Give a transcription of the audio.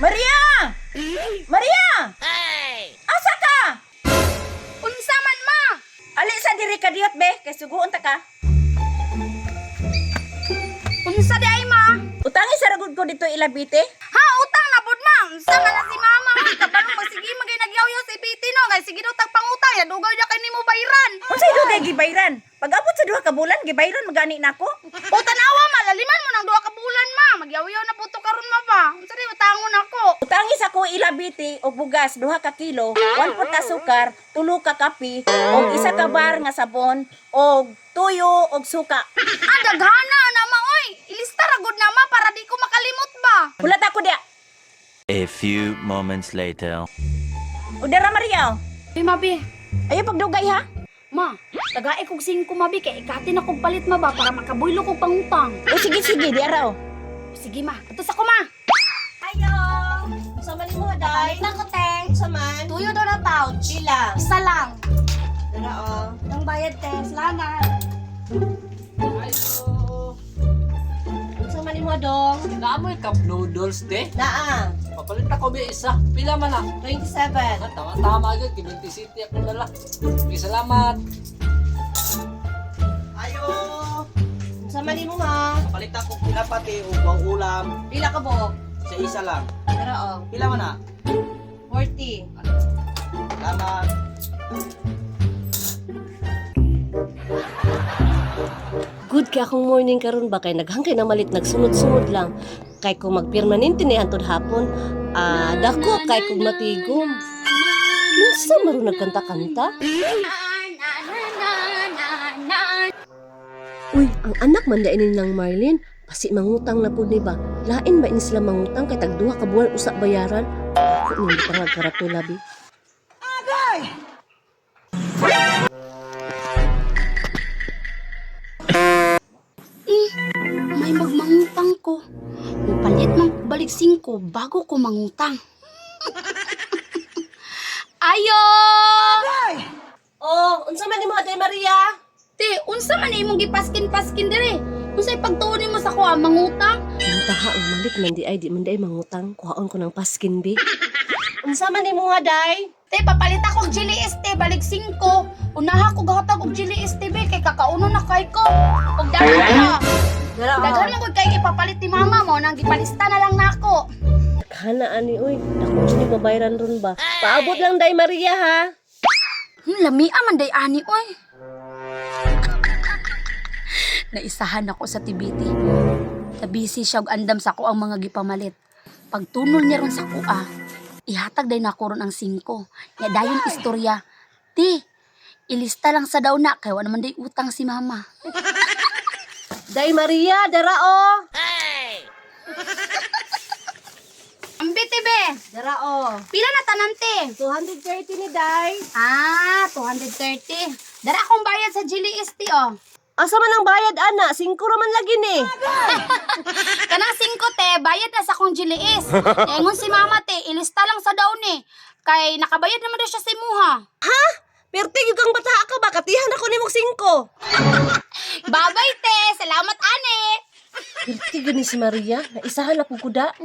Maria! Maria! Asa ka? Unsa man, ma? Ali sa diri ka diyot be, kay suguon ta ka. Unsa di ay, ma? Utangi sa ragud ko dito ilabite. Ha, utang na pud, ma. Unsa man na si mama? Uy, kabalo magsige magay nagyaw-yaw sa ibiti no. Kay sige daw tag pangutang, ya dugaw ya kay nimo bayran. Unsay dugay gibayran? Pag-abot sa 2 ka bulan, gibayran magani nako. O tanawa ma, laliman mo nang 2 ka bulan, ma. Magyaw-yaw na puto karon, ma ba. Unsa di utangon ako? Utangi sa ko ilabite og bugas 2 ka kilo, 1 pot asukar, 3 ka kape, og 1 ka bar nga sabon, og tuyo og suka. Ah, daghana na, ma, oy. Ilista ra gud na, ma, para di ko makalimot ba. Hulat ako diya. A few moments later. Udara Maria. Bi, ma, bi. Ayo pagdugay ha. Ma, tagae kog 5, ma, bi, kay ikatin akong palit, ma ba, para makabuylo kog pangutang. O sige sige, di araw. Sige, ma. Ato sa ko, ma. Ayo! Sa mali mo, Day? Na ko, te. Sa man? Tuyo daw na pouch. Pila? Isa lang. Dara, oh. Ang bayad, te. Salamat. Sa mali mo, dong? Naamoy cup noodles te. Naa. Papalit ako ba isa. Pila man ah. 27. Ah, tama tama agad. Kibinti City ako dala. Okay, salamat. Ayo! Sa mali mo, ha? Palit ako pinapati o buang ulam Pila ka, bo? sa isa lang. Dara, oh. Pila man na? 40. Salamat. Good kay akong morning karon ba kay naghangkay na malit nagsunod-sunod lang. Kay kung magpermanente ni hantod hapon, ah, dako kay kung matigom. Kinsa maron nagkanta-kanta? Uy, ang anak man dainin ng Marlene. Pasi mangutang na pud ni ba? Lain ba ini sila mangutang kay tag 2 ka buwan usa bayaran? Ako ning pangag karatula bi. May magmangutang ko. Mupalit man ko balik 5 bago ko mangutang. Ayo! Oh, unsa man nimo Day Maria? Te, unsa man imong gipaskin-paskin dire? Unsay pagtuon nimo sa kuha mangutang? Muntaha ang malit man di ay di man di ay mangutang kuhaon ko ng paskin bi. Unsa man nimo ha Day? Te, papalit ako og Chili ST balik 5. Unaha ko gahatag og Chili ST be kay kakauno na kay ko. Og daghan ka. Dara Daghan man gud kay ipapalit ni mama mo nang gipalista na lang nako. Kana ani oy, dako jud ni mabayaran ron ba? Paabot lang Day Maria ha. Lamia man day ani oy. Naisahan ako sa tibiti. Nabisi siya og andam sa ko ang mga gipamalit. Pagtunol niya ron sa kuha, ihatag day nako ron ang 5. Nya dayon istorya. Ti, ilista lang sa daw na kay wa naman day utang si mama. Day Maria, dara oh. Ambi te be, Dara oh. pila na tanan te? 230 ni Day. Ah, 230. Dara akong bayad sa Gili ST oh. Asa man ang bayad ana? 5 ra man lagi ni. Kanang 5 te, bayad na sa akong GLS. Ingon si mama te, ilista lang sa daon eh. Kay nakabayad naman daw siya sa imuha. Perti gyud kang bata ka ba? Katihan ako nimog 5. Babay te, salamat ane. Perti gyud ni si Maria, naisahan ako kuda.